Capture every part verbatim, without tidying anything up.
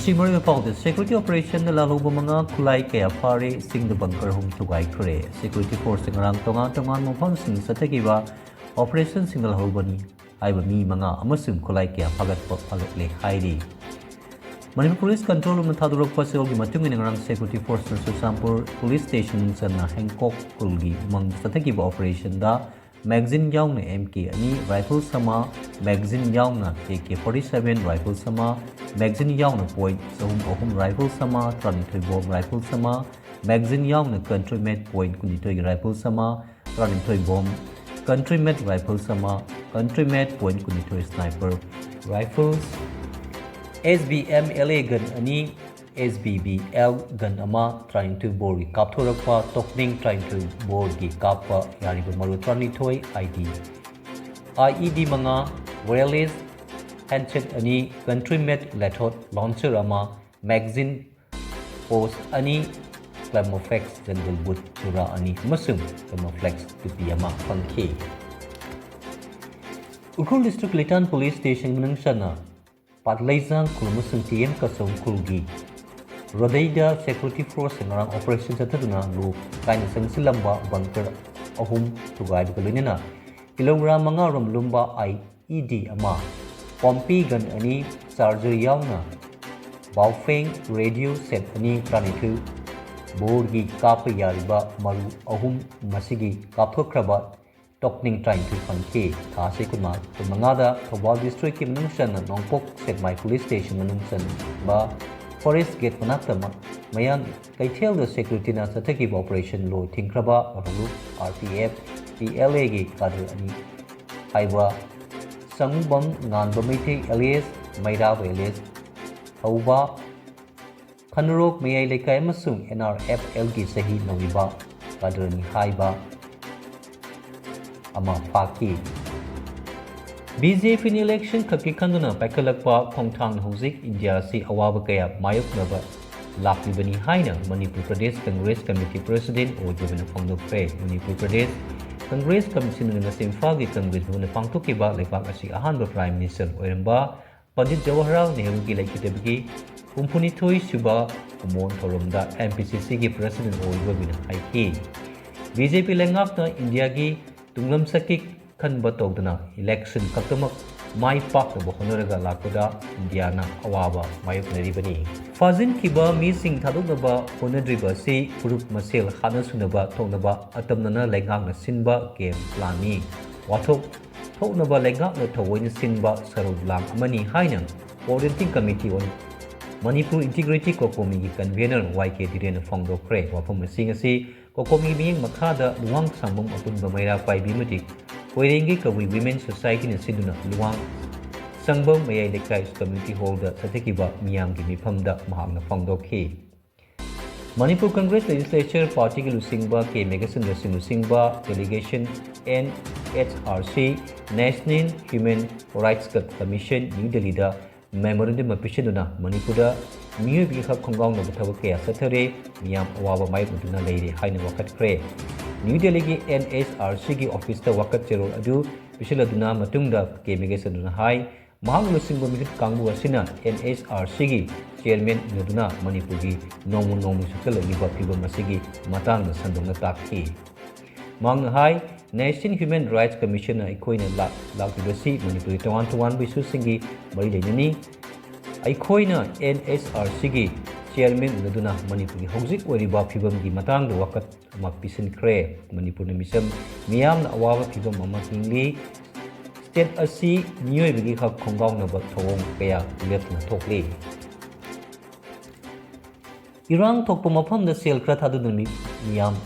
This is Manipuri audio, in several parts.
ꯁꯤ ꯃꯔꯨꯑꯣꯏꯕ ꯄꯥꯎꯗ, ꯁꯦꯀ꯭ꯌꯨꯔꯤꯇꯤ ꯑꯣꯄꯔꯦꯁꯟꯗ ꯂꯥꯜꯍꯧꯕ ꯃꯉꯥ, ꯈꯨꯠꯂꯥꯏ ꯀꯌꯥ ꯐꯥꯔꯦ, ꯆꯤꯡꯗ ꯕꯪꯀꯔ ꯑꯍꯨꯝ ꯊꯨꯒꯥꯏꯈ꯭ꯔꯦ꯫ ꯁꯦꯀ꯭ꯌꯨꯔꯤꯇꯤ ꯐꯣꯔꯁꯁꯤꯡ ꯉꯔꯥꯡ ꯇꯣꯉꯥꯟ ꯇꯣꯉꯥꯟꯕ ꯃꯐꯝꯁꯤꯡ ꯆꯠꯊꯈꯤꯕ ꯑꯣꯄꯔꯦꯁꯟꯁꯤꯡꯗ ꯂꯥꯜꯍꯧꯕꯅꯤ ꯍꯥꯏꯕ ꯃꯤ ꯃꯉꯥ ꯑꯃꯁꯨꯡ ꯈꯨꯠꯂꯥꯏ ꯀꯌꯥ ꯐꯥꯒꯠꯄ ꯐꯒꯠꯂꯦ ꯍꯥꯏꯔꯤ꯫ ꯃꯅꯤꯄꯨꯔ ꯄꯨꯂꯤꯁ ꯀꯟꯇ꯭ꯔꯣꯜ ꯔꯨꯝꯅ ꯊꯥꯗꯣꯔꯛꯄ ꯆꯦꯔꯣꯜꯒꯤ ꯃꯇꯨꯡ ꯏꯟꯅ, ꯉꯔꯥꯡ ꯁꯦꯀ꯭ꯌꯨꯔꯤꯇꯤ ꯐꯣꯔꯁꯅ ꯆꯨꯔꯆꯥꯟꯄꯨꯔ ꯄꯨꯂꯤꯁ ꯁ꯭ꯇꯦꯁꯟ ꯅꯨꯡꯆꯟꯅ ꯍꯦꯡꯀꯣꯛ ꯈꯨꯜꯒꯤ ꯎꯃꯪꯗ ꯆꯠꯊꯈꯤꯕ ꯑꯣꯄꯔꯦꯁꯟꯗ ꯃꯦꯒꯥꯖꯤꯟ ꯌꯥꯎꯅ ꯑꯦꯝ ꯀꯦ ꯑꯅꯤ, ꯔꯥꯏꯐꯜꯁ ꯑꯃ, ꯃꯦꯒꯥꯖꯤꯟ ꯌꯥꯎꯅ A K forty seven rifles ꯑꯃ, ꯃꯦꯒꯥꯖꯤꯟ ꯌꯥꯎꯅ ꯄꯣꯏꯟꯠ ꯆꯍꯨꯝ ꯑꯍꯨꯝ ꯔꯥꯏꯐꯜꯁ ꯑꯃ, ꯇꯔꯥꯅꯤꯊꯣꯏ ꯕꯣꯝ ꯔꯥꯏꯐꯜꯁ ꯑꯃ, ꯃꯦꯒꯥꯖꯤꯟ ꯌꯥꯎꯅ ꯀꯟꯇ꯭ꯔꯤ ꯃꯦꯠ ꯄꯣꯏꯟꯠ ꯀꯨꯟꯅꯤꯊꯣꯏꯒꯤ ꯔꯥꯏꯐꯜꯁ ꯑꯃ, ꯇꯔꯥꯅꯤꯊꯣꯏ ꯕꯣꯝ, ꯀꯟꯇ꯭ꯔꯤ ꯃꯦꯠ ꯔꯥꯏꯐꯜꯁ ꯑꯃ, ꯀꯟꯇ꯭ꯔꯤ ꯃꯦꯠ ꯄꯣꯏꯟꯠ ꯀꯨꯟꯅꯤꯊꯣꯏ sniper rifles, S B M L A gun ꯑꯅꯤ, S B B L gun ꯑꯃ, ꯇꯔꯥꯅꯤꯊꯣꯏ ꯕꯣꯔꯒꯤ ꯀꯥꯞꯊꯣꯔꯛꯄ ꯇꯣꯛꯅꯤꯡ ꯇꯔꯥꯅꯤꯊꯣꯏ ꯕꯣꯔꯒꯤ ꯀꯥꯞꯄ ꯌꯥꯔꯤꯕ ꯃꯔꯨ ꯇꯔꯥꯅꯤꯊꯣꯏ, ꯑꯥꯏ ꯏ ꯗꯤ, ꯑꯥꯏ ꯏ ꯗꯤ ꯃꯉꯥ, ꯋꯥꯌꯔꯂꯦꯁ ꯍꯦꯟꯁꯦꯠ ꯑꯅꯤ, ꯀꯟꯇ꯭ꯔꯤ ꯃꯦꯠ ꯂꯦꯊꯣꯠ ꯂꯥꯎꯟꯆꯔ ꯑꯃ, ꯃꯦꯒꯥꯖꯤꯟ ꯄꯣꯁ ꯑꯅꯤ, ꯀ꯭ꯂꯦꯃꯣꯐ꯭ꯂꯦꯛꯁ ꯖꯪꯒꯜ ꯕꯨꯠ ꯆꯨꯔꯥ ꯑꯅꯤ ꯑꯃꯁꯨꯡ ꯀ꯭ꯂꯦꯃꯣꯐ꯭ꯂꯦꯛꯁ ꯇꯨꯄꯤ ꯑꯃ ꯐꯪꯈꯤ꯫ ꯎꯈ꯭ꯔꯨꯜ ꯗꯤꯁꯇ꯭ꯔꯤꯛ ꯂꯤꯇꯥꯟ ꯄꯨꯂꯤꯁ ꯁ꯭ꯇꯦꯁꯟ ꯃꯅꯨꯡ ꯆꯟꯅ ꯄꯥꯠꯂꯩꯖꯥꯡ ꯈꯨꯜ ꯑꯃꯁꯨꯡ ꯇꯤ ꯑꯦꯝ ꯀꯆꯧ ꯈꯨꯜꯒꯤ ꯔꯣꯗꯩꯗ ꯁꯦꯀ꯭ꯌꯨꯔꯤꯇꯤ ꯐꯣꯔꯁꯅ ꯉꯔꯥꯡ ꯑꯣꯄꯔꯦꯁꯟ ꯆꯠꯊꯗꯨꯅ ꯂꯨ ꯀꯥꯏꯅ ꯆꯪꯁꯤꯜꯂꯝꯕ ꯕꯪꯀꯔ ꯑꯍꯨꯝ ꯊꯨꯒꯥꯏꯕꯒ ꯂꯣꯏꯅꯅ ꯀꯤꯂꯣꯒ꯭ꯔꯥꯝ ꯃꯉꯥ ꯔꯣꯝ ꯂꯨꯝꯕ ꯑꯥꯏ ꯏ ꯗꯤ ꯑꯃ, ꯄꯣꯝꯄꯤ ꯒꯟ ꯑꯅꯤ, ꯆꯥꯔꯖꯔ ꯌꯥꯎꯅ ꯕꯥꯎꯐꯦꯡ ꯔꯦꯗꯤꯑꯣ ꯁꯦꯠ ꯑꯅꯤ, ꯇꯔꯥꯅꯤꯊꯣꯏ ꯕꯣꯔꯒꯤ ꯀꯥꯞꯄ ꯌꯥꯔꯤꯕ ꯃꯔꯨ ꯑꯍꯨꯝ, ꯃꯁꯤꯒꯤ ꯀꯥꯞꯊꯣꯛꯈ꯭ꯔꯕ ꯇꯣꯛꯅꯤꯡ ꯇꯔꯥꯅꯤꯊꯣꯏ ꯐꯪꯈꯤ꯫ ꯊꯥ ꯑꯁꯤ ꯀꯨꯟꯃꯉꯥ, ꯀꯨꯟꯃꯉꯥꯗ ꯊꯧꯕꯥꯜ ꯗꯤꯁꯇ꯭ꯔꯤꯛꯀꯤ ꯃꯅꯨꯡ ꯆꯟꯅ ꯅꯣꯡꯄꯣꯛ ꯁꯦꯛꯃꯥꯏ ꯄꯨꯂꯤꯁ ꯁ꯭ꯇꯦꯁꯟ ꯃꯅꯨꯡ ꯆꯟꯕ ꯐꯣꯔꯦꯁ ꯒꯦꯠ ꯃꯅꯥꯛꯇ ꯃ-, ꯃꯌꯥꯡ ꯀꯩꯊꯦꯜꯗ ꯁꯦꯀ꯭ꯌꯨꯔꯤꯇꯤꯅ ꯆꯠꯊꯈꯤꯕ ꯑꯣꯄꯔꯦꯁꯟ ꯂꯣ ꯊꯤꯡꯈ꯭ꯔꯕ ꯀꯥꯡꯂꯨꯞ R P F, P L ꯑꯦꯒꯤ ꯀꯥꯗꯔ ꯑꯅꯤ ꯍꯥꯏꯕ ꯁꯪꯒꯨꯕꯝ ꯉꯥꯟꯕ ꯃꯩꯇꯩ ꯑꯦꯂꯤꯌꯥꯁ ꯃꯩꯔꯥꯕ ꯑꯦꯂꯤꯌꯥꯁ ꯊꯧꯕ, ꯈꯅꯨꯔꯣꯛ ꯃꯌꯥꯏ ꯂꯩꯀꯥꯏ ꯑꯃꯁꯨꯡ ꯑꯦꯟ ꯑꯥꯔ ꯑꯦꯐ ꯑꯦꯜꯒꯤ ꯆꯍꯤ ꯅꯧꯔꯤꯕ ꯀꯥꯗꯔꯅꯤ ꯍꯥꯏꯕ ꯑꯃ ꯐꯥꯈꯤ꯫ ꯕꯤ ꯖꯦ ꯄꯤꯅ ꯏꯂꯦꯛꯁꯟ ꯈꯛꯀꯤ ꯈꯟꯗꯨꯅ ꯄꯥꯏꯈꯠꯂꯛꯄ ꯈꯣꯡꯊꯥꯡꯅ ꯍꯧꯖꯤꯛ ꯏꯟꯗꯤꯌꯥ ꯑꯁꯤ ꯑꯋꯥꯕ ꯀꯌꯥ ꯃꯥꯌꯣꯛꯅꯕ ꯂꯥꯛꯂꯤꯕꯅꯤ ꯍꯥꯏꯅ ꯃꯅꯤꯄꯨꯔ ꯄ꯭ꯔꯗꯦꯁ ꯀꯪꯒ꯭ꯔꯦꯁ ꯀꯃꯤꯇꯤ ꯄ꯭ꯔꯁꯤꯗꯦꯟ ꯑꯣꯏꯕꯅ ꯐꯣꯡꯗꯣꯛꯈ꯭ꯔꯦ꯫ ꯃꯅꯤꯄꯨꯔ ꯄ꯭ꯔꯗꯦꯁ ꯀꯪꯒ꯭ꯔꯦꯁ ꯀꯃꯤꯇꯤꯅ ꯉꯁꯤ ꯏꯝꯐꯥꯜꯒꯤ ꯀꯪꯒ꯭ꯔꯦꯁ ꯚꯕꯟꯗ ꯄꯥꯡꯊꯣꯛꯈꯤꯕ ꯂꯩꯕꯥꯛ ꯑꯁꯤ ꯑꯍꯥꯟꯕ ꯄ꯭ꯔꯥꯏꯝ ꯃꯤꯅꯤꯁꯇꯔ ꯑꯣꯏꯔꯝꯕ ꯄꯟꯗꯤꯠ ꯖꯋꯥꯍꯔꯂꯥꯜ ꯅꯦꯍꯔꯨꯒꯤ ꯂꯩꯈꯤꯗꯕꯒꯤ ꯍꯨꯝꯐꯨꯅꯤꯊꯣꯏ ꯁꯨꯕ ꯀꯨꯝꯑꯣꯟ ꯊꯧꯔꯝꯗ M P C C ꯒꯤ president ꯑꯣꯏꯕ ꯑꯣꯏꯅ ꯍꯥꯏꯈꯤ꯫ B J P ꯂꯩꯉꯥꯛꯅ ꯏꯟꯗꯤꯌꯥꯒꯤ ꯇꯨꯡꯂꯝꯆꯠꯀꯤ ꯈꯟꯕ ꯇꯧꯗꯅ election ꯈꯛꯇꯃꯛ ꯃꯥꯏ ꯄꯥꯛꯅꯕ ꯍꯣꯠꯅꯔꯒ ꯂꯥꯛꯄꯗ ꯏꯟꯗꯤꯌꯥꯅ ꯑꯋꯥꯕ ꯃꯥꯌꯣꯛꯅꯔꯤꯕꯅꯤ꯫ ꯐꯥꯖꯤꯟꯈꯤꯕ ꯃꯤꯁꯤꯡ ꯊꯥꯗꯣꯛꯅꯕ ꯍꯣꯠꯅꯗ꯭ꯔꯤꯕ ꯑꯁꯤ ꯐꯨꯔꯨꯞ ꯃꯁꯦꯜ ꯍꯥꯠꯅ ꯁꯨꯅꯕ ꯊꯣꯛꯅꯕ ꯑꯇꯝꯅꯅ ꯂꯩꯉꯥꯛꯅ ꯁꯤꯟꯕ game plan ꯅꯤ꯫ ꯋꯥꯊꯣꯛ ꯊꯣꯛꯅꯕ ꯂꯩꯉꯥꯛꯅ ꯊꯑꯣꯏꯅ ꯁꯤꯟꯕ ꯁꯔꯧ ꯂꯥꯡ ꯑꯃꯅꯤ ꯍꯥꯏꯅ Coordinating Committee on Manipur Integrity COCOMI ꯒꯤ convener Y K ꯙꯤꯔꯦꯟꯅ ꯐꯣꯡꯗꯣꯛꯈ꯭ꯔꯦ꯫ ꯋꯥꯐꯝ ꯑꯁꯤ ꯉꯁꯤ COCOMI ꯒꯤ ꯃꯤꯠꯌꯦꯡ ꯃꯈꯥꯗ ꯂꯨꯋꯥꯡ ꯁꯪꯕꯝ ꯑꯄꯨꯟꯕ ꯃꯩꯔꯥ ꯄꯥꯏꯕꯤ ꯑꯃꯗꯤ ꯀꯣꯏꯔꯦꯡꯒꯩ ꯀꯕꯨꯏ Women Society ꯅ ꯁꯤꯟꯗꯨꯅ ꯂꯨꯋꯥꯡ ꯁꯪꯕꯝ ꯃꯌꯥꯏ ꯂꯩꯀꯥꯏ community hall ꯗ ꯆꯠꯊꯈꯤꯕ ꯃꯤꯌꯥꯝꯒꯤ ꯃꯤꯐꯝꯗ ꯃꯍꯥꯛꯅ ꯐꯣꯡꯗꯣꯛꯈꯤ꯫ ꯃꯅꯤꯄꯨꯔ Congress Legislature Party ꯒꯤ ꯂꯨꯆꯤꯡꯕ ꯀꯦ ꯃꯦꯘꯆꯟꯗ꯭ꯔ ꯁꯤꯡ ꯂꯨꯆꯤꯡꯕ delegation N H R C, National Human Rights Commission, new ꯗꯦꯜꯂꯤꯗ memorandum ꯑꯃ ꯄꯤꯁꯤꯟꯗꯨꯅ ꯃꯅꯤꯄꯨꯔꯗ ꯃꯤꯑꯣꯏꯕꯒꯤ ꯍꯛ ꯈꯣꯡꯒꯥꯎꯅꯕ ꯊꯕꯛ ꯀꯌꯥ ꯆꯠꯊꯔꯦ, ꯃꯤꯌꯥꯝ ꯑꯋꯥꯕ ꯃꯥꯌꯣꯛꯅꯗꯨꯅ ꯂꯩꯔꯦ ꯍꯥꯏꯅ ꯋꯥꯀꯠꯈ꯭ꯔꯦ꯫ ꯅ꯭ꯌꯨ ꯗꯦꯜꯂꯤꯒꯤ N H R C ꯒꯤ office ꯇ ꯋꯥꯀꯠ ꯆꯦꯔꯣꯜ ꯑꯗꯨ ꯄꯤꯁꯤꯜꯂꯗꯨꯅ ꯃꯇꯨꯡꯗ ꯀꯦ ꯃꯦꯘꯆꯟꯗ꯭ꯔꯅ ꯍꯥꯏ, ꯃꯍꯥꯛꯅ ꯂꯨꯆꯤꯡꯕ ꯃꯤꯍꯨꯠ ꯀꯥꯡꯕꯨ ꯑꯁꯤꯅ N H R C ꯒꯤ chairman ꯎꯅꯗꯨꯅ ꯃꯅꯤꯄꯨꯔꯒꯤ ꯅꯣꯡꯃ ꯅꯣꯡꯃꯒꯤ ꯁꯣꯛꯆꯜꯂꯛꯂꯤꯕ ꯐꯤꯚꯝ ꯑꯁꯤꯒꯤ ꯃꯇꯥꯡꯗ ꯁꯟꯗꯣꯛꯅ ꯇꯥꯛꯈꯤ꯫ ꯃꯍꯥꯛꯅ ꯍꯥꯏ, National Human Rights Commission ꯅ ꯑꯩꯈꯣꯏꯅ ꯂꯥꯛ-, ꯂꯥꯛꯂꯤꯕꯁꯤ ꯃꯅꯤꯄꯨꯔꯒꯤ ꯇꯣꯉꯥꯟ ꯇꯣꯉꯥꯟꯕ issue ꯁꯤꯡꯒꯤ ꯃꯔꯤ ꯂꯩꯅꯅꯤ꯫ ꯑꯩꯈꯣꯏꯅ N H R C ꯒꯤ chairman ꯎꯅꯗꯨꯅ ꯃꯅꯤꯄꯨꯔꯒꯤ ꯍꯧꯖꯤꯛ ꯑꯣꯏꯔꯤꯕ ꯐꯤꯚꯝꯒꯤ ꯃꯇꯥꯡꯗ ꯋꯥꯀꯠ ꯑꯃ ꯄꯤꯁꯤꯟꯈ꯭ꯔꯦ꯫ ꯃꯅꯤꯄꯨꯔꯅ ꯃꯤꯆꯝ ꯃꯤꯌꯥꯝꯅ ꯑꯋꯥꯕ ꯐꯤꯚꯝ ꯑꯃ ꯍꯤꯡꯂꯤ꯫ State ꯑꯁꯤ ꯃꯤꯑꯣꯏꯕꯒꯤ ꯍꯛ ꯈꯣꯡꯒꯥꯎꯅꯕ ꯊꯧꯑꯣꯡ ꯀꯌꯥ ꯂꯦꯞꯇꯅ ꯊꯣꯛꯂꯤ꯫ ꯏꯔꯥꯡ ꯊꯣꯛꯄ ꯃꯐꯝꯗ ꯁꯦꯜ ꯈꯔ ꯊꯥꯗꯗꯨꯅ ꯃꯤ-, ꯃꯤꯌꯥꯝ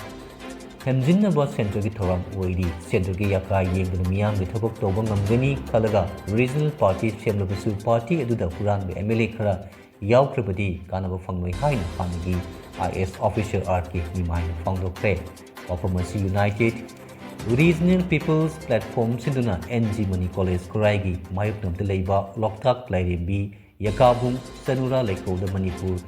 ꯍꯦꯝꯖꯤꯟꯅꯕ centre ꯒꯤ ꯊꯧꯔꯥꯡ ꯑꯣꯏꯔꯤ꯫ Centre ꯒꯤ ꯌꯥꯀꯥ ꯌꯦꯡꯗꯨꯅ ꯃꯤꯌꯥꯝꯒꯤ ꯊꯕꯛ ꯇꯧꯕ ꯉꯝꯒꯅꯤ ꯈꯜꯂꯒ regional party ꯁꯦꯝꯂꯕꯁꯨ party ꯑꯗꯨꯗ ꯍꯨꯔꯥꯟꯕ M L A ꯈꯔ ꯌꯥꯎꯈ꯭ꯔꯕꯗꯤ ꯀꯥꯟꯅꯕ ꯐꯪꯂꯣꯏ ꯍꯥꯏꯅ ꯍꯥꯟꯅꯒꯤ I A S officer R K ꯅꯤꯃꯥꯏꯅ ꯐꯣꯡꯗꯣꯛꯈ꯭ꯔꯦ꯫ ꯋꯥꯐꯝ ꯑꯁꯤ United Regional People's Platform ꯁꯤꯟꯗꯨꯅ N G Mani College ꯈꯨꯔꯥꯏꯒꯤ ꯃꯥꯌꯣꯛꯅꯕꯗ ꯂꯩꯕ ꯂꯣꯛꯇꯥꯛ ꯂꯥꯏꯔꯦꯝꯕꯤ ꯌꯀꯥꯕꯨꯡ ꯆꯅꯨꯔꯥ ꯂꯩꯀꯣꯜꯗ Manipur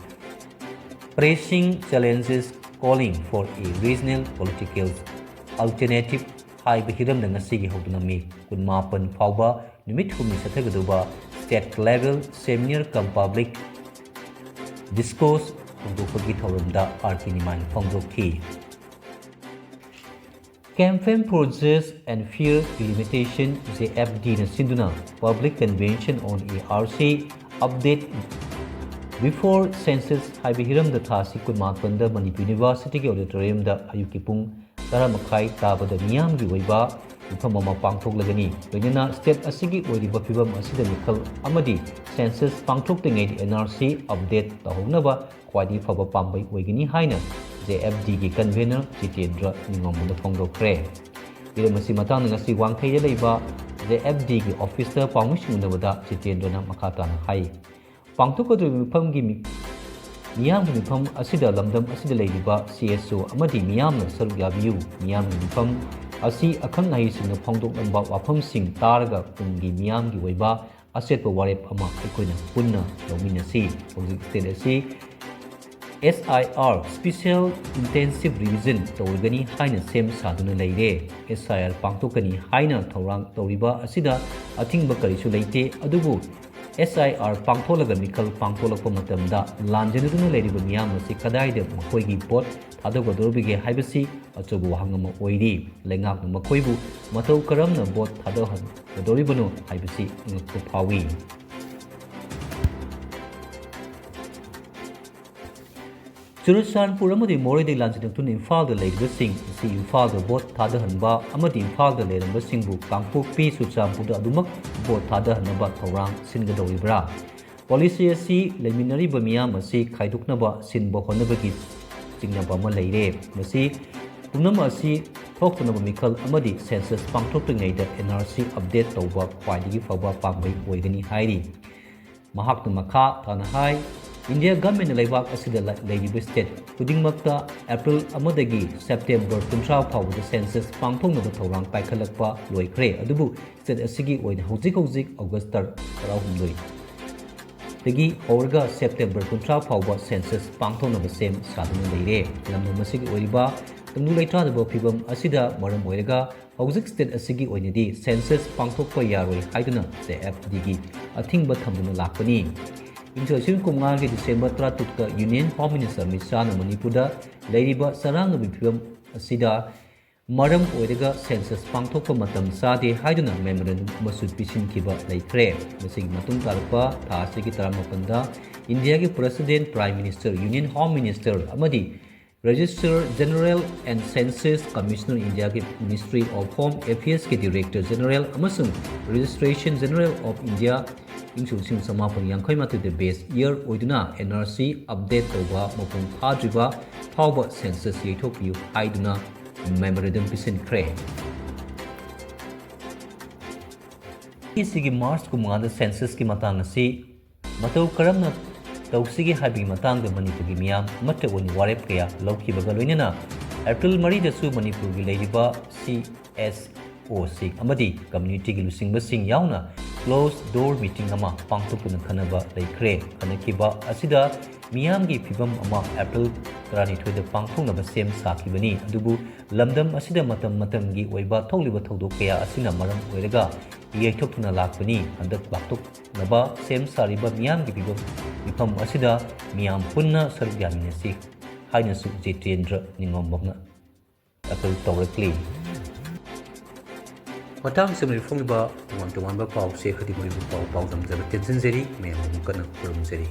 Pressing Challenges Calling for a Regional Political Alternative ꯍꯥꯏꯕ ꯍꯤꯔꯝꯗ ꯉꯁꯤꯒꯤ ꯍꯧꯗꯨꯅ ꯃꯦ ꯀꯨꯟꯃꯥꯄꯟ ꯐꯥꯎꯕ ꯅꯨꯃꯤꯠ ꯍꯨꯝꯅꯤ ꯆꯠꯊꯒꯗꯧꯕ state level seminar cum public discourse ꯍꯧꯗꯣꯛꯄꯒꯤ ꯊꯧꯔꯝꯗ ꯑꯥꯔ ꯀꯦ ꯅꯤꯃꯥꯏꯅ ꯐꯣꯡꯗꯣꯛꯈꯤ꯫ Campaign for Just and Fair Delimitation, J F D ꯅ ꯁꯤꯟꯗꯨꯅ Public Convention on A R C Update Before Census ꯍꯥꯏꯕ ꯍꯤꯔꯝꯗ ꯊꯥꯁꯤ ꯀꯨꯟꯃꯥꯄꯟꯗ ꯃꯅꯤꯄꯨꯔ ꯌꯨꯅꯤꯚꯔꯁꯤꯇꯤꯒꯤ ꯑꯣꯗꯤꯇꯣꯔꯤꯌꯝꯗ ꯑꯌꯨꯛꯀꯤ ꯄꯨꯡ ꯇꯔꯥ ꯃꯈꯥꯏ ꯇꯥꯕꯗ ꯃꯤꯌꯥꯝꯒꯤ ꯑꯣꯏꯕ ꯃꯤꯐꯝ ꯑꯃ ꯄꯥꯡꯊꯣꯛꯂꯒꯅꯤ꯫ ꯂꯣꯏꯅꯅ state ꯑꯁꯤꯒꯤ ꯑꯣꯏꯔꯤꯕ ꯐꯤꯕꯝ ꯑꯁꯤꯗ ꯃꯤꯈꯜ ꯑꯃꯗꯤ census ꯄꯥꯡꯊꯣꯛꯇ꯭ꯔꯤꯉꯩꯗ N R C update ꯇꯧꯍꯧꯅꯕ ꯈ꯭ꯋꯥꯏꯗꯒꯤ ꯐꯕ ꯄꯥꯝꯕꯩ ꯑꯣꯏꯒꯅꯤ ꯍꯥꯏꯅ J F D ꯒꯤ convener ꯖꯤꯇꯦꯟꯗ꯭ꯔ ꯅꯤꯉꯣꯝꯕꯅ ꯐꯣꯡꯗꯣꯛꯈ꯭ꯔꯦ꯫ ꯍꯤꯔꯝ ꯑꯁꯤ ꯃꯇꯥꯡꯗ ꯉꯁꯤ ꯋꯥꯡꯈꯩꯗ ꯂꯩꯕ J F D ꯒꯤ office ꯇ ꯄꯥꯎꯃꯤꯁꯤꯡ ꯎꯅꯕꯗ ꯖꯤꯇꯦꯟꯗ꯭ꯔꯅ ꯃꯈꯥ ꯇꯥꯅ ꯍꯥꯏ꯫ ꯄꯥꯡꯊꯣꯛꯀꯗꯧꯔꯤꯕ ꯃꯤꯐꯝꯒꯤ ꯃꯤ-, ꯃꯤꯌꯥꯝꯒꯤ ꯃꯤꯐꯝ ꯑꯁꯤꯗ ꯂꯝꯗꯝ ꯑꯁꯤꯗ ꯂꯩꯔꯤꯕ C S O ꯑꯃꯗꯤ ꯃꯤꯌꯥꯝꯅ ꯁꯔꯨꯛ ꯌꯥꯕꯤꯌꯨ꯫ ꯃꯤꯌꯥꯝꯒꯤ ꯃꯤꯐꯝ ꯑꯁꯤ ꯑꯈꯪ ꯑꯍꯩꯁꯤꯡꯅ ꯐꯣꯡꯗꯣꯛꯂꯝꯕ ꯋꯥꯐꯝꯁꯤꯡ ꯇꯥꯔꯒ ꯇꯨꯡꯒꯤ ꯃꯤꯌꯥꯝꯒꯤ ꯑꯣꯏꯕ ꯑꯆꯦꯠꯄ ꯋꯥꯔꯦꯞ ꯑꯃ ꯑꯩꯈꯣꯏꯅ ꯄꯨꯟꯅ ꯂꯧꯃꯤꯟꯅꯁꯤ꯫ ꯍꯧꯖꯤꯛ state ꯑꯁꯤ S I R, Special Intensive Revision, ꯇꯧꯔꯒꯅꯤ ꯍꯥꯏꯅ ꯁꯦꯝ ꯁꯥꯗꯨꯅ ꯂꯩꯔꯦ꯫ S I R ꯄꯥꯡꯊꯣꯛꯀꯅꯤ ꯍꯥꯏꯅ ꯊꯧꯔꯥꯡ ꯇꯧꯔꯤꯕ ꯑꯁꯤꯗ ꯑꯊꯤꯡꯕ ꯀꯔꯤꯁꯨ ꯂꯩꯇꯦ, ꯑꯗꯨꯕꯨ S I R ꯄꯥꯡꯊꯣꯛꯂꯒ ꯃꯤꯈꯜ ꯄꯥꯡꯊꯣꯛꯂꯛꯄ ꯃꯇꯝꯗ ꯂꯥꯟꯖꯦꯟꯅꯗꯨꯅ ꯂꯩꯔꯤꯕ ꯃꯤꯌꯥꯝ ꯑꯁꯤ ꯀꯗꯥꯏꯗ ꯃꯈꯣꯏꯒꯤ vote ꯊꯥꯗꯒꯗꯧꯔꯤꯕꯒꯦ ꯍꯥꯏꯕꯁꯤ ꯑꯆꯧꯕ ꯋꯥꯍꯪ ꯑꯃ ꯑꯣꯏꯔꯤ꯫ ꯂꯩꯉꯥꯛꯅ ꯃꯈꯣꯏꯕꯨ ꯃꯇꯧ ꯀꯔꯝꯅ vote ꯊꯥꯗꯍꯟꯒꯗꯧꯔꯤꯕꯅꯣ ꯍꯥꯏꯕꯁꯤ ꯑꯉꯛꯄ ꯐꯥꯎꯏ꯫ ꯆꯨꯔꯆꯥꯟꯄꯨꯔ ꯑꯃꯗꯤ ꯃꯣꯔꯦꯗꯒꯤ ꯂꯥꯟꯖꯦꯟꯅꯗꯨꯅ ꯏꯝꯐꯥꯜꯗ ꯂꯩꯔꯤꯕꯁꯤꯡ ꯑꯁꯤ ꯏꯝꯐꯥꯜꯗ vote ꯊꯥꯗꯍꯟꯕ ꯑꯃꯗꯤ ꯏꯝꯐꯥꯜꯗ ꯂꯩꯔꯝꯕꯁꯤꯡꯕꯨ ꯀꯥꯡꯄꯣꯛꯄꯤ, ꯆꯨꯔꯆꯥꯟꯄꯨꯔꯗ ꯑꯗꯨꯃꯛ vote ꯊꯥꯗꯍꯟꯅꯕ ꯊꯧꯔꯥꯡ ꯁꯤꯟꯒꯗꯧꯔꯤꯕ꯭ꯔꯥ? Policy ꯑꯁꯤ ꯂꯩꯃꯤꯟꯅꯔꯤꯕ ꯃꯤꯌꯥꯝ ꯑꯁꯤ ꯈꯥꯏꯗꯣꯛꯅꯕ ꯁꯤꯟꯕ ꯍꯣꯠꯅꯕꯒꯤ ꯆꯤꯡꯅꯕ ꯑꯃ ꯂꯩꯔꯦ꯫ ꯃꯁꯤ ꯄꯨꯝꯅꯃꯛ ꯑꯁꯤ ꯊꯣꯛꯇꯅꯕ ꯃꯤꯈꯜ ꯑꯃꯗꯤ census ꯄꯥꯡꯊꯣꯛꯇ꯭ꯔꯤꯉꯩꯗ N R C update ꯇꯧꯕ ꯈ꯭ꯋꯥꯏꯗꯒꯤ ꯐꯕ ꯄꯥꯝꯕꯩ ꯑꯣꯏꯒꯅꯤ ꯍꯥꯏꯔꯤ꯫ ꯃꯍꯥꯛꯅ ꯃꯈꯥ ꯇꯥꯅ ꯍꯥꯏ, India government ꯅ ꯂꯩꯕꯥꯛ ꯑꯁꯤꯗ ꯂ-, ꯂꯩꯔꯤꯕ state ꯈꯨꯗꯤꯡꯃꯛꯇ April ꯑꯃꯗꯒꯤ September ꯀꯨꯟꯊ꯭ꯔꯥ ꯐꯥꯎꯕꯗ census ꯄꯥꯡꯊꯣꯛꯅꯕ ꯊꯧꯔꯥꯡ ꯄꯥꯏꯈꯠꯂꯛꯄ ꯂꯣꯏꯈ꯭ꯔꯦ, ꯑꯗꯨꯕꯨ state ꯑꯁꯤꯒꯤ ꯑꯣꯏꯅ ꯍꯧꯖꯤꯛ ꯍꯧꯖꯤꯛ August ꯇꯔꯥꯍꯨꯝꯗꯣꯏ ꯗꯒꯤ ꯍꯧꯔꯒ September ꯀꯨꯟꯊ꯭ꯔꯥ ꯐꯥꯎꯕ census ꯄꯥꯡꯊꯣꯛꯅꯕ ꯁꯦꯝ ꯁꯥꯗꯨꯅ ꯂꯩꯔꯦ꯫ ꯂꯝꯗꯝ ꯑꯁꯤꯒꯤ ꯑꯣꯏꯔꯤꯕ ꯇꯪꯗꯨ ꯂꯩꯇꯥꯗꯕ ꯐꯤꯕꯝ ꯑꯁꯤꯗ ꯃꯔꯝ ꯑꯣꯏꯔꯒ ꯍꯧꯖꯤꯛ state ꯑꯁꯤꯒꯤ ꯑꯣꯏꯅꯗꯤ census ꯄꯥꯡꯊꯣꯛꯄ ꯌꯥꯔꯣꯏ ꯍꯥꯏꯗꯨꯅ C F D ꯒꯤ ꯑꯊꯤꯡꯕ ꯊꯝꯗꯨꯅ ꯂꯥꯛꯄꯅꯤ꯫ ꯏꯪ ꯁꯣꯛ ꯂꯤꯁꯤꯡ ꯀꯨꯟꯃꯉꯥꯒꯤ December ꯇꯔꯥꯇꯔꯨꯛꯇ Union Home Minister Amit ꯁꯥꯍꯅ ꯃꯅꯤꯄꯨꯔꯗ ꯂꯩꯔꯤꯕ ꯆꯔꯥꯡꯅꯕꯒꯤ ꯐꯤꯕꯝ ꯑꯁꯤꯗ ꯃꯔꯝ ꯑꯣꯏꯔꯒ census ꯄꯥꯡꯊꯣꯛꯄ ꯃꯇꯝ ꯆꯥꯗꯦ ꯍꯥꯏꯗꯨꯅ memorandum ꯑꯃꯁꯨ ꯄꯤꯁꯤꯟꯈꯤꯕ ꯂꯩꯈ꯭ꯔꯦ꯫ ꯃꯁꯤꯒꯤ ꯃꯇꯨꯡ ꯇꯥꯔꯛꯄ ꯊꯥ ꯑꯁꯤꯒꯤ ꯇꯔꯥꯃꯥꯄꯟꯗ ꯏꯟꯗꯤꯌꯥꯒꯤ President, Prime Minister, Union Home Minister ꯑꯃꯗꯤ Registrar General and Census Commissioner, ꯏꯟꯗꯤꯌꯥꯒꯤ Ministry of Home Affairs ꯀꯤ Director General ꯑꯃꯁꯨꯡ Registration General of India ꯏꯪ ꯁꯣꯛ ꯂꯤꯁꯤꯡ ꯆꯃꯥꯄꯟ ꯌꯥꯡꯈꯩ ꯃꯥꯊꯣꯏꯗ base year ꯑꯣꯏꯗꯨꯅ N R C update ꯇꯧꯕ ꯃꯄꯨꯡ ꯐꯥꯗ꯭ꯔꯤꯕ ꯐꯥꯎꯕ census ꯌꯩꯊꯣꯛꯄꯤꯌꯨ ꯍꯥꯏꯗꯨꯅ memorandum ꯄꯤꯁꯤꯟꯈ꯭ꯔꯦ꯫ ꯁꯤꯒꯤ March ꯀꯨꯟꯃꯉꯥꯗ census ꯀꯤ ꯃꯇꯥꯡ ꯑꯁꯤ ꯃꯇꯧ ꯀꯔꯝꯅ ꯇꯧꯁꯤꯒꯦ ꯍꯥꯏꯕꯒꯤ ꯃꯇꯥꯡꯗ ꯃꯅꯤꯄꯨꯔꯒꯤ ꯃꯤꯌꯥꯝ ꯑꯃꯠꯇ ꯑꯣꯏꯅ ꯋꯥꯔꯦꯞ ꯀꯌꯥ ꯂꯧꯈꯤꯕꯒ ꯂꯣꯏꯅꯅ April ꯃꯔꯤꯗꯁꯨ ꯃꯅꯤꯄꯨꯔꯒꯤ ꯂꯩꯔꯤꯕ C S O ꯁꯤꯡ ꯑꯃꯗꯤ community ꯒꯤ ꯂꯨꯆꯤꯡꯕꯁꯤꯡ ꯌꯥꯎꯅ closed door meeting ꯑꯃ ꯄꯥꯡꯊꯣꯛꯇꯨꯅ ꯈꯟꯅꯕ ꯂꯩꯈ꯭ꯔꯦ꯫ ꯈꯟꯅꯈꯤꯕ ꯑꯁꯤꯗ ꯃꯤꯌꯥꯝꯒꯤ ꯐꯤꯕꯝ ꯑꯃ April ꯇꯔꯥꯅꯤꯊꯣꯏꯗ ꯄꯥꯡꯊꯣꯛꯅꯕ ꯁꯦꯝ ꯁꯥꯈꯤꯕꯅꯤ꯫ ꯑꯗꯨꯕꯨ ꯂꯝꯗꯝ ꯑꯁꯤꯗ ꯃꯇꯝ ꯃꯇꯝꯒꯤ ꯑꯣꯏꯕ ꯊꯣꯛꯂꯤꯕ ꯊꯧꯗꯣꯛ ꯀꯌꯥ ꯑꯁꯤꯅ ꯃꯔꯝ ꯑꯣꯏꯔꯒ ꯌꯩꯊꯣꯛꯇꯨꯅ ꯂꯥꯛꯄꯅꯤ꯫ ꯍꯟꯗꯛ ꯄꯥꯡꯊꯣꯛꯅꯕ ꯁꯦꯝ ꯁꯥꯔꯤꯕ ꯃꯤꯌꯥꯝꯒꯤ ꯐꯤꯕꯝ, ꯃꯤꯐꯝ ꯑꯁꯤꯗ ꯃꯤꯌꯥꯝ ꯄꯨꯟꯅ ꯁꯔꯨꯛ ꯌꯥꯃꯤꯟꯅꯁꯤ ꯍꯥꯏꯅꯁꯨ ꯖꯤꯇꯦꯟꯗ꯭ꯔ ꯅꯤꯡꯉꯣꯝꯕꯝꯅ ꯑꯄꯤꯜ ꯇꯧꯔꯛꯂꯤ꯫ ꯃꯇꯥꯡ ꯑꯁꯤꯗ ꯐꯣꯡꯂꯤꯕ ꯇꯣꯉꯥꯟ ꯇꯣꯉꯥꯟꯕ ꯄꯥꯎꯁꯦ ꯈꯨꯗꯤꯡꯃꯛ ꯄꯥꯎ ꯄꯥꯎꯗꯝꯖꯕ ꯇꯦꯟꯁꯤꯟꯖꯔꯤ꯫ ꯃꯌꯥꯝꯕꯨ ꯀꯟꯅ ꯈꯨꯔꯨꯝꯖꯔꯤ꯫